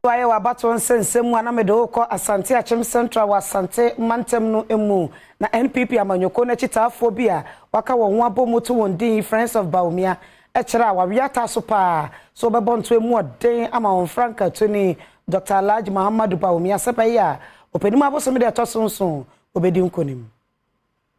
Ayɛ wɔ abatoɔ nsɛnsɛm mu a na mede wokɔ Asante Akyem Central wɔ Asante mantam no mu na NPP amanyɔkuo no akyitaafoɔ bi a waka wɔn ho abɔ mu to wɔn din Friends of Bawumia kyerɛ a wawe ata so paa so wɔbɛbɔ nto emu ɔden ama wɔn frankatoni Dr. Alhaji Muhammadu Bawumia sɛ bɛyɛ a ɔpanim abosome deɛ ɛtɔ so 7 obɛdi nkonim.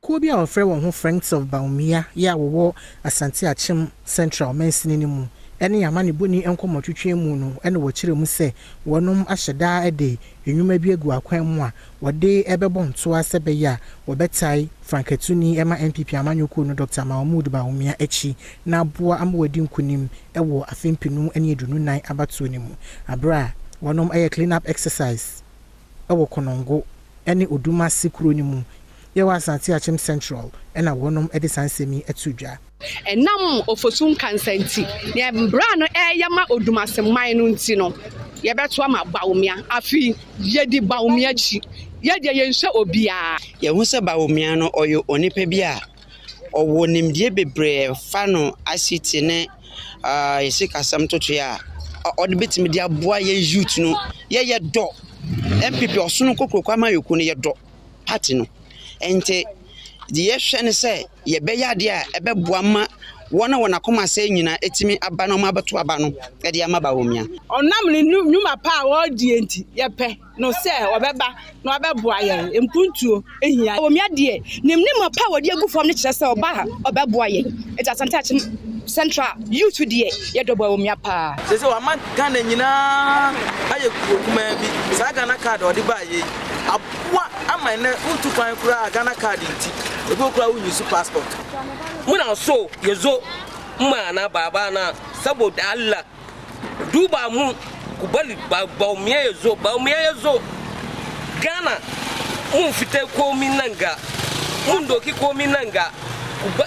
Kuo bi a wɔfrɛ wɔn ho Friends of Bawumia yɛ a wɔwɔ Asante Akyem Central mansini no mu ne amanebɔni nkɔmmɔtwetwe mu no na wɔkyerɛ mu sɛ wɔnom ahyɛ daa de nnwuma bi agu akwan mu a wɔde bɛbɔ ntoa sɛ bɛyɛ a wɔbɛtae frankatuni ma NPP amanyɔkuo no Dr. Mahmood Bawumia akyi na aboa ama wɔadi nkonim wɔ afe 2024 abatoɔ no mu aberɛ a wɔnom yɛ clean up exercise wɔ Konongo ne Odumase kuro no mu yɛwɔ Asante Akyem Central ɛna wɔnom de saa nsɛm yi ato dwa. Ɛnam Ofosu Nkansa nti, nea mbra no ɛyɛ ma Odumase man no nti no, yɛbɛto ama Bawumia. Afei yɛdi Bawumia akyi, yɛdeɛ yɛnhyɛ obiara. Yɛhu sɛ Bawumia no ɔyɛ onipa bi a ɔwɔ nimdeɛ bebree fa no ICT ne yɛsi kasɛm totoe a ɔde bɛtumi de aboa yɛn youth no. Yɛyɛ dɔ NPP ɔsono kokuroko amayɔkuo no, yɛdɔ party no, nti deɛ yɛhwɛ ne sɛ yɛbɛyɛ adeɛ a ɛbɛboa ma wɔn a wɔn akoma sɛ nyinaa ɛtumi aba na wɔn abɛto aba no ɛde ama Bawumia. Ɔnam ne nnwuma pa a wɔredie nti, yɛpɛ no sɛ ɔbɛba na ɔbɛboa yɛn mpuntuo ehia. Bawumia deɛ, ne nnwuma pa a wɔde agu fam no kyerɛ sɛ ɔba a ɔbɛboa yɛn. Nti Asante Akyem Central youth deɛ, yɛdɔ Bawumia paa. Sɛ wama Ghana nyinaa ayɛ kuro kumaa bi. Saa Ghana Card a ɔde baa yɛ yi aboa ama ɛnɛ wotu kwan koraa Ghana Card nti ebi koraa wonyi so passport. Muna so ya zo mana babana, saboda Allah duba mu ku bari Bawumia ya zo. Bawumia ya zo Ghana, mun fita komi nan ga mun doki komi nan ga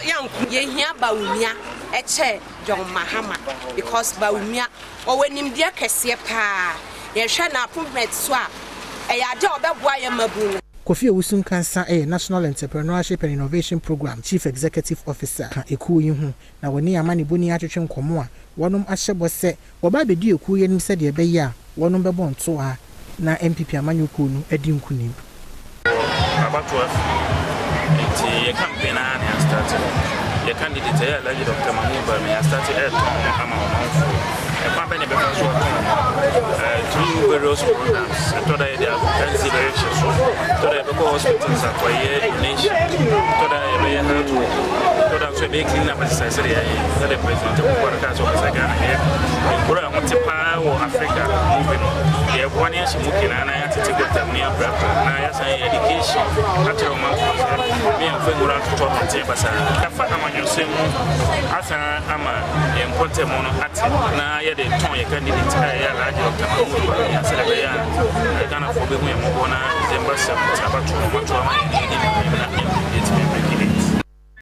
yanku. Yɛhia Bawumia ɛkyɛ John Mahama because Bawumia ɔwɔ nimdeɛ kɛseɛ paa. Yɛhwɛ n'appointment so a, ɛyɛ ade a ɔbɛboa yɛn mabunu no. Kofi Owusu Nkansa yɛ National Entrepreneurship and Innovation Programme Chief Executive Officer ka ekuo yi ho na wɔne amanebɔni atwetwe nkɔmmɔ a wɔnom ahyɛ bɔ sɛ wɔba abɛdi ekuo yi anim sɛdeɛ ɛbɛyɛ a wɔnom bɛbɔ ntoa na NPP amanyɔkuo no adi nkonim. Abatoɔ afi nti yɛ campaign a na yɛastart. Yɛ candidate ɛyɛ Alhaji Dr. Mahmood Bawumia, yɛastart ɛretɔn ama ɔmanfoɔ. Ɛkwan bɛ ne bɛfa so ɔtɔn no through various programs. Ɛtɔ da yɛde akansie bɛyɛ hyɛ so, ɛtɔ da yɛbɛkɔ hospitals akɔyɛ donation, ɛtɔ da yɛbɛyɛ health work, ɛtɔ da nso yɛbɛyɛ clean up exercise sɛdeɛ yɛayɛ, sɛdeɛ President Akufo-Addo kaa sɛ ɔpɛ sɛ Ghana yɛ nkuro a ɛho te paa wɔ Africa mu bi no. Yɛboa ne ahyɛ mu kenaa na yɛatete gɔta mu ne aprapra na yɛasan yɛ education akyerɛ ɔmanfoɔ sɛ ne yɛmfa nwura ntotɔ mmɔnten basaa. Yɛafa amanyɔsɛm mu asan ama yɛn mpɔtam no ate na yɛde tɔn yɛ candidate a ɛyɛ Alhaji Dr. Mahmood Bawumia sɛdeɛ ɛbɛyɛ a Ghanafoɔ bɛhu yɛn mmɔbɔ na December 7 abatoɔ no ɔmato ama yɛn ne yɛdi ne na NPP atumi.